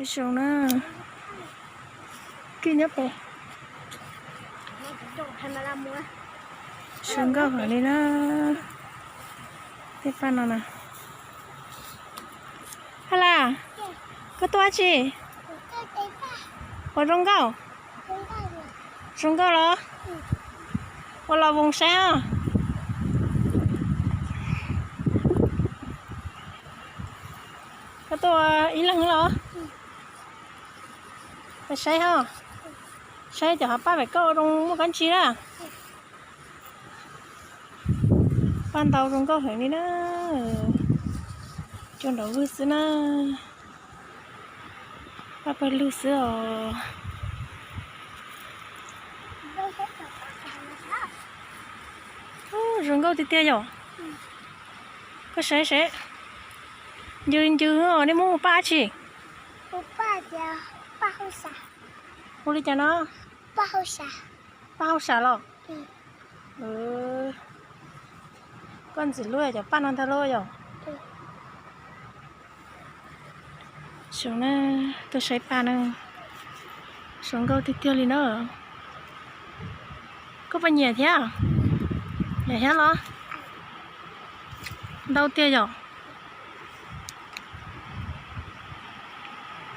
Zoo na, kij nyob pem. Zoo nkauj heev li na. Tej paj no na. Hab las, koj tuaj dab tsi? Ua zoo nkauj. Zoo nkauj los? Ua los voos saib os. Koj tuaj ib leeg los? Saib os. Saib cov hav paj pem koj ua zoo muaj kab ntsig na. Paj ntau zoo nkauj heev li na. Cua nrov vwg xwb na. Paj pawg lug xwb os. Zoo nkauj tiag tiag yom. Koj saib seb. Ncw ncw os, nej muab ua paj dab tsi? Ua li cas no? Paj hauj sam los? Koj ntxim hlub cov paj no ntag lauj yom. Zoo na, tuaj saib paj na. Zoo nkauj tiag tiag li na. Koj puas nyiam thiab? Nyiam thiab los? Ntau tiag yom.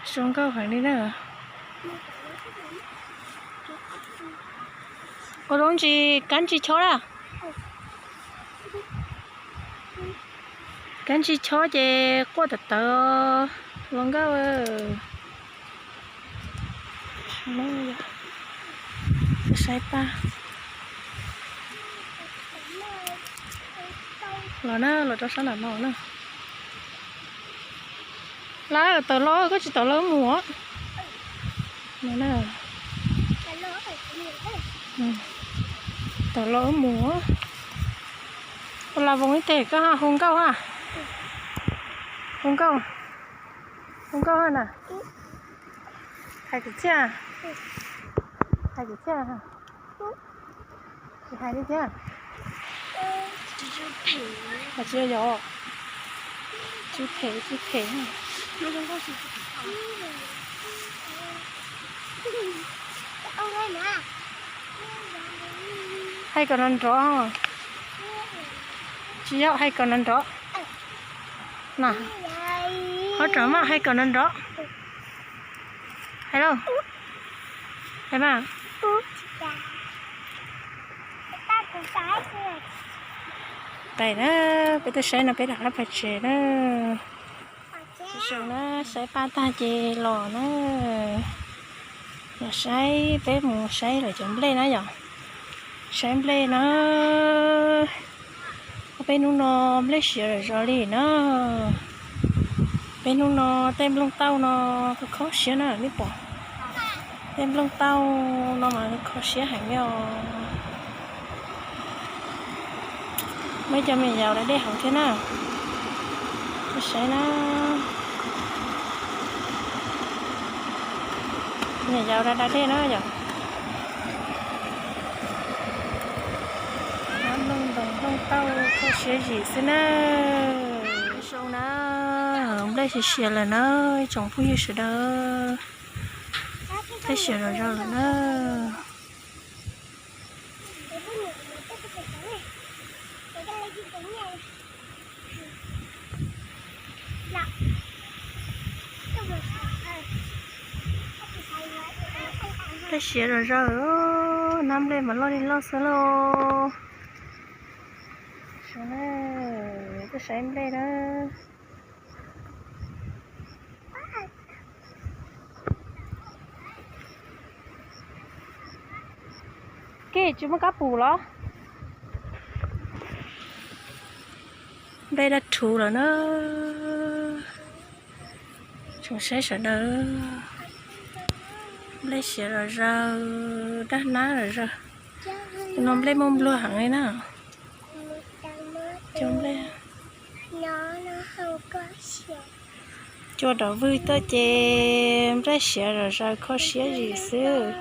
Zoo nkauj heev li na. Ua zoo ntsis kab ntsig chob na. Kab ntsig chob ces quaj tawv tawv los nkauj. Saib paj. Los na, los rau sab nram no na. Lawm, tawm los, koj tsis tawm los wb mus. Tawm los wb mus. Ua las voos ib teg koj ha, hu nkauj ha. Hu nkauj, hu nkauj ha na. Hais kwv txhiaj, hais kwv txhiaj. Tsis hais li thiab. Tsis yog, tsis phem, tsis phem. Hais kom nrov nrov. Tsis yog, hais kom nrov nrov. Na, qhov tseem maj hais kom nrov nrov. Hais lauj. Hais mas. Pais na, peb tuaj saib no peb rov qab pais tsev na. Zoo na, saib paj tag ces los na. Los saib, peb mus saib lawv cov nplej na yom. Saib nplej na. Peb hnub no nplej siav zom zaws li na. Peb hnub no tej nplooj tauj no kho siab na nej pom. Tej nplooj tauj no mas kho siab heev li os. Muaj ib co me nyuam yaus da dej hauv thiab na. Saib na. Me nyuam yaus da da dej na yom. Nplooj ntoo nplooj tauj kho siab zim xwb na. Zoo na, nplej siav siav lawm na, ib tsoom phooj ywg sawv daws. Nplej siav zom zaws lawm na. Nplej siav zom zaws, hnab nplej mas loj li loj xwb lauj. Tuaj saib nplej na. Koj tsis muaj kab pum los? Nplej daj rhuv lawm na. Tsoom saib sawv daws, nplej siav zom zaws, daj hnab zom zaws. Tus no nplej muaj nplua heev li na. Cov nplej cua nrov vwg tuaj ces nplej siav zom zaws kho siab zim xwb.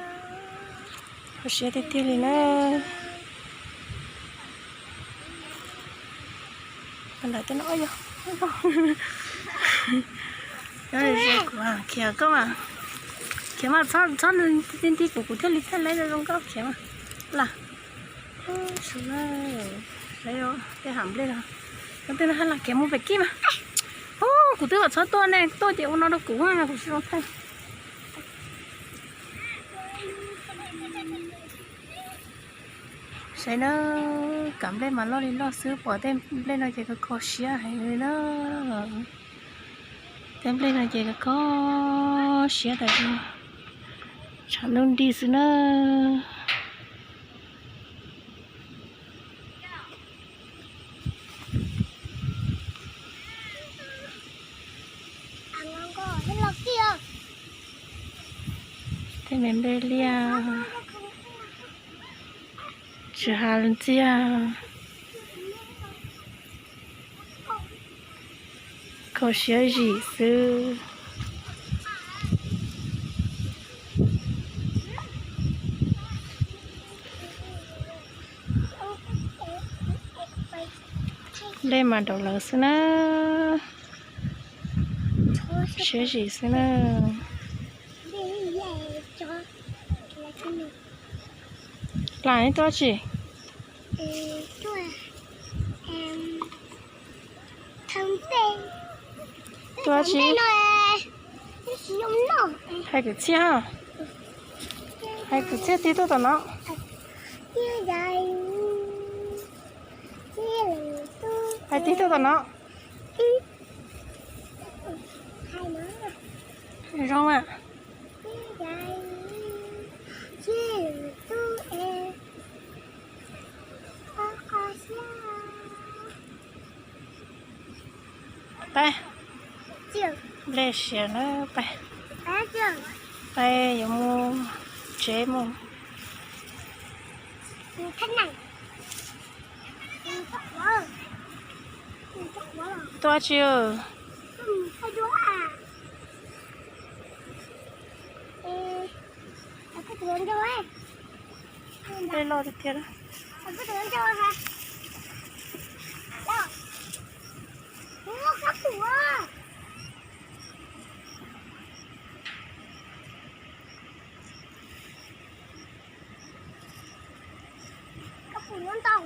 Kho siab tiag tiag li na. Ntawm tej no yog Khiav koj mas, khiav mas txhob nti nti kuv, kuv thiaj li thaij laiv zoo zoo nkauj, khiav mas. Lam, sawv, tej hav nplej no, tej no hab lam khiav mus pem kib mas. Ub, kuv twb vam txhob tuaj ne, tuaj ces ua no rau kuv, kuv tsis zoo thaij. Saib na, kav nplej mas loj li loj xwb, pom tej nplej no ces kho kho siab heev li na. Tej nplej no ces kho kho siab tas zog, tshav ntuj nrig xwb na. Tej me nplej liaj, tsis has ntxiag, kho siab zim xwb. Nplej mas nraum lawv xwb na, siab zim xwb na. Lam, neb tuaj tsi? Tuaj tsi? Hais kwv txhiaj, hais kwv txhiaj tig tuaj tom no. Hais tig tuaj tom no. Zoo mas. Peb, nplej siav na, peb, peb yuav mus tsev mus. Tuaj tsi? Nplej loj tiag tiag. Koj pum no ntau.